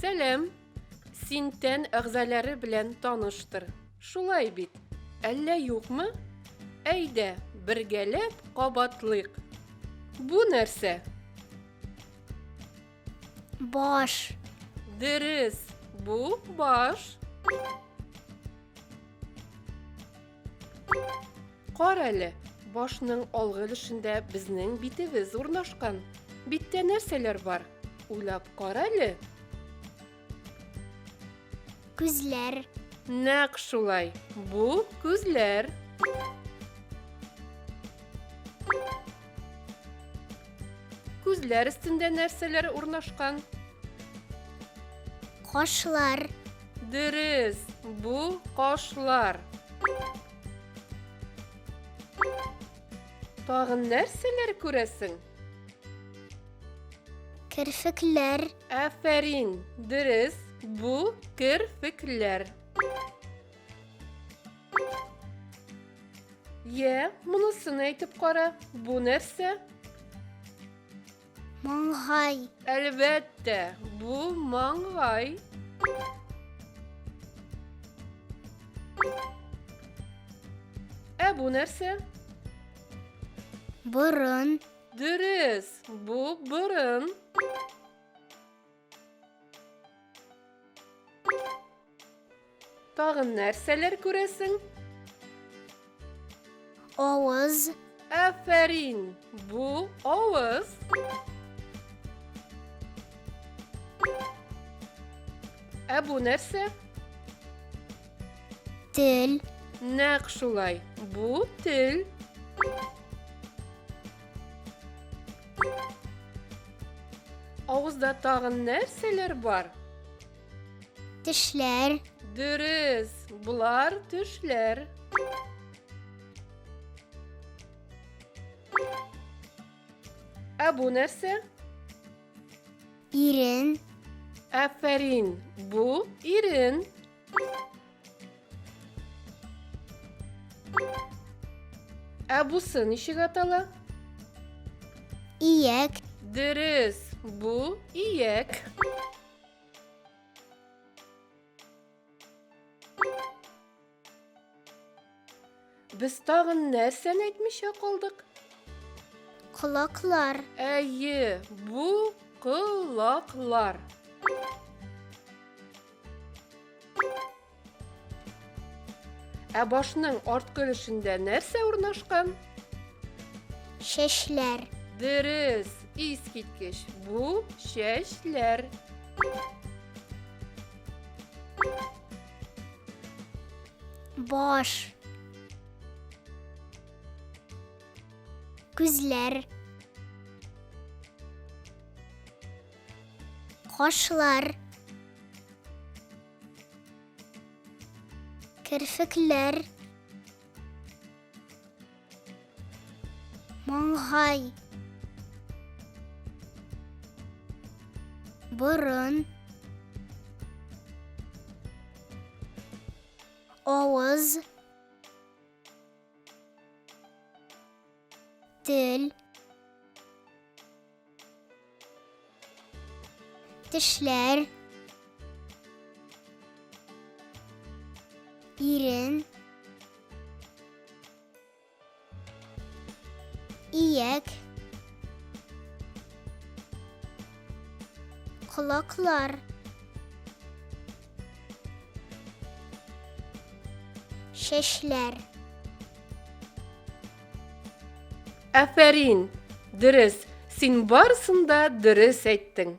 Сәлам! Син тән әгъзалары белән таныштыр. Шулай бит, әллә юкмы? Әйдә, бергәләп кабатлыйк. Бу нәрсә? Баш. Дөрес, бу баш. Кара әле, башның алгы өлешендә безнең битебез урнашкан. Биттә нәрсәләр бар? Уйлап кара әле. Күзләр. Нәкъ шулай. Бу күзләр. Күзләр өстендә нәрсәләр урнашкан? Кашлар. Дөрес, бу кашлар. Тагын нәрсәләр күрәсең? Керфекләр. Афәрин, дөрес, бу керфекләр. Йә, монысын әйтеп кара, бу нәрсә? Маңгай. Әлбәттә, бу маңгай. Ә бу нәрсә? Борын. Дөрес, бу борын. Тагын нәрсәләр күрәсең? Авыз. Афәрин! Бу авыз. Ә бу нәрсә? Тел. Нәкъ шулай. Бу тел. Авызда тагын нәрсәләр бар? Тешләр. Дөрес, болар тешләр. Ә бу нәрсә? Ирен. Афәрин, бу ирен. Ә бусы ничек атала? Ияк. Дөрес, бу ияк. Без тагын нәрсәне әйтмичә калдык? Колаклар. Әйе, бу колаклар. Ә башның арткы өлешендә нәрсә урнашкан? Чәчләр. Дөрес, искиткеч. Бу чәчләр. Баш. Күзләр. Кашлар. Керфекләр. Маңгай. Борын. Авыз. Тел. Тешләр. Ирен. Ияк. Колаклар. Чәчләр. Афәрин! Дөрес, син барысын да дөрес әйттең.